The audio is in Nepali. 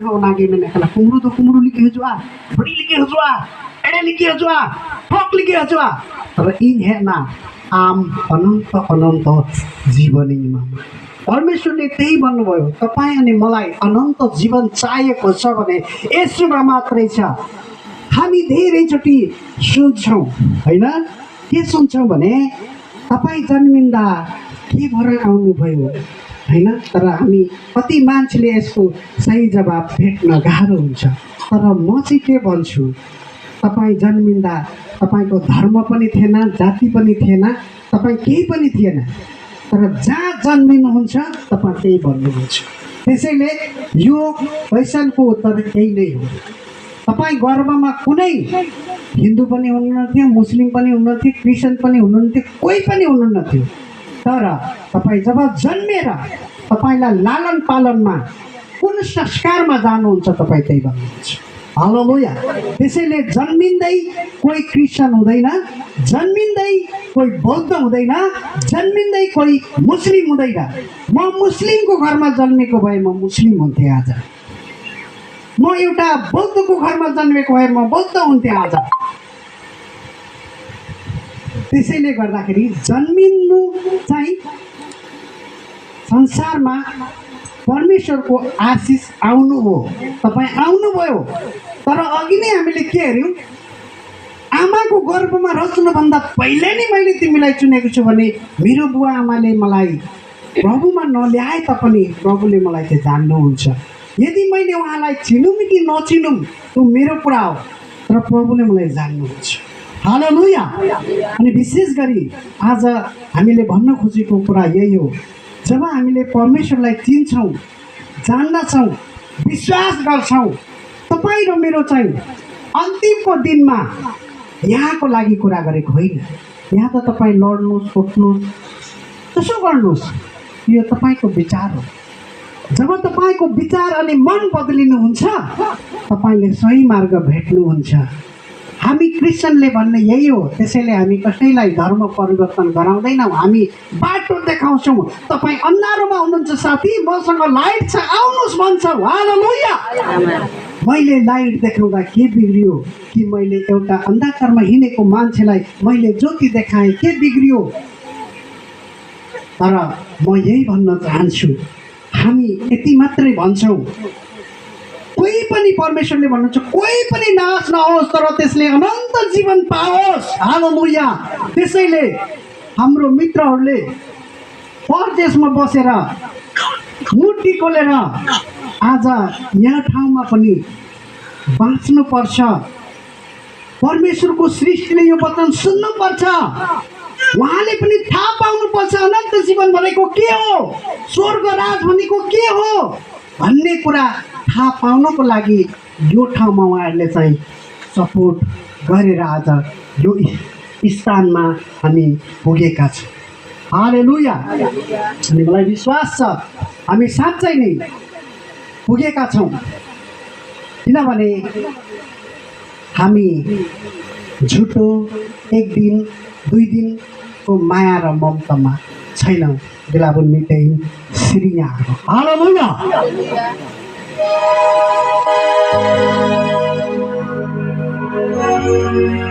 나게 맨날 कुम्रु도 कुम्रुलिके हजुआ बढीलिके हजुआ एडेलिके हजुआ ठोकलिके हजुआ तर इन हेर्ना आम अनन्त अनन्त जीवनीमा परमेश्वरले त्यही भन्नुभयो तपाईँ अनि मलाई अनन्त जीवन चाहिएको छ भने यसमा मात्रै छ। हामी धेरैचोटि सुन्छौँ हैन, के सुन्छौँ भने तपाईँ जन्मिँदा के भएर आउनुभयो हैन, तर हामी कति मान्छेले यसको सही जवाब भेट्न गाह्रो हुन्छ। तर म चाहिँ के भन्छु, तपाईँ जन्मिँदा तपाईँको धर्म पनि थिएन, जाति पनि थिएन, तपाईँ केही पनि थिएन, तर जहाँ जन्मिनुहुन्छ तपाईँ त्यही भन्नुहुन्छ। त्यसैले यो क्वेसनको उत्तर यही नै हो। तपाईँ गर्भमा कुनै हिन्दू पनि हुनुहुन्थ्यो, मुस्लिम पनि हुनुहुन्थ्यो, क्रिस्चियन पनि हुनुहुन्थ्यो, कोही पनि हुनुहुन्थ्यो, तर तपाईँ जब जन्मेर तपाईलाई लालन पालनमा कुन संस्कारमा जानुहुन्छ तपाईँ त्यही भन्नुहुन्छ। हालेलुया। त्यसैले जन्मिँदै कोही क्रिस्चियन हुँदैन, जन्मिँदै कोही बौद्ध हुँदैन, जन्मिँदै कोही मुस्लिम हुँदैन। म मुस्लिमको घरमा जन्मेको भए म मुस्लिम हुन्थेँ आज, म एउटा बौद्धको घरमा जन्मेको भए म बौद्ध हुन्थेँ आज। त्यसैले गर्दाखेरि जन्मिनु चाहिँ संसारमा परमेश्वरको आशिष आउनु हो। तपाईँ आउनुभयो, तर अघि नै हामीले के हेऱ्यौँ, आमाको गर्भमा रच्नुभन्दा पहिले नै मैले तिमीलाई चुनेको छु भने मेरो बुवा आमाले मलाई प्रभुमा नल्याए तापनि प्रभुले मलाई चाहिँ जान्नुहुन्छ। यदि मैले उहाँलाई चिनौँ कि नचिनौँ त्यो मेरो कुरा हो, तर प्रभुले मलाई जान्नुहुन्छ। हालेलुया। अनि विशेष गरी आज हामीले भन्न खोजेको कुरा यही हो, जब हामीले परमेश्वरलाई चिन्छौँ, जान्दछौँ, विश्वास गर्छौँ, तपाईँ र मेरो चाहिँ अन्तिमको दिनमा यहाँको लागि कुरा गरेको होइन। यहाँ त तपाईँ लड्नुहोस्, सोच्नुहोस्, त्यसो गर्नुहोस्, यो तपाईँको विचार हो। जब तपाईँको विचार अनि मन बदलिनुहुन्छ तपाईँले सही मार्ग भेट्नुहुन्छ। हामी क्रिस्चियनले भन्ने यही हो, त्यसैले हामी कसैलाई धर्म परिवर्तन गराउँदैनौँ, हामी बाटो देखाउँछौँ। तपाईँ अन्धारोमा हुनुहुन्छ साथी, मसँग लाइट छ, आउनुहोस् भन्छौँ। हालेलुया। मैले लाइट देखाउँदा के बिग्रियो कि मैले एउटा अन्धकारमा हिँडेको मान्छेलाई मैले ज्योति देखाएँ, के बिग्रियो? तर म यही भन्न चाहन्छु, हामी यति मात्रै भन्छौँ, कोही पनि परमेश्वरले भन्नुहुन्छ कोही पनि नाश नहोस् तर त्यसले अनन्त जीवन पाओस्। हालेलुया। त्यसैले हाम्रो मित्रहरूले परदेशमा बसेर मुट्टी खोलेर आज यहाँ ठाउँमा पनि बाँच्नुपर्छ। परमेश्वरको सृष्टिले यो वचन सुन्नुपर्छ, उहाँले पनि थाहा पाउनुपर्छ अनन्त जीवन भनेको के हो, स्वर्ग राज भनेको के हो भन्ने कुरा थाहा पाउनको लागि यो ठाउँमा उहाँहरूले चाहिँ सपोर्ट गरेर आज यो स्थानमा हामी पुगेका छौँ। हालेलुया। अनि मलाई विश्वास छ हामी साँच्चै नै पुगेका छौँ, किनभने हामी झुटो एक दिन दुई दिनको माया र ममतामा छैनौँ, बेलाबुन मिटै सिरियाहरू। हालेलुया। Thank you.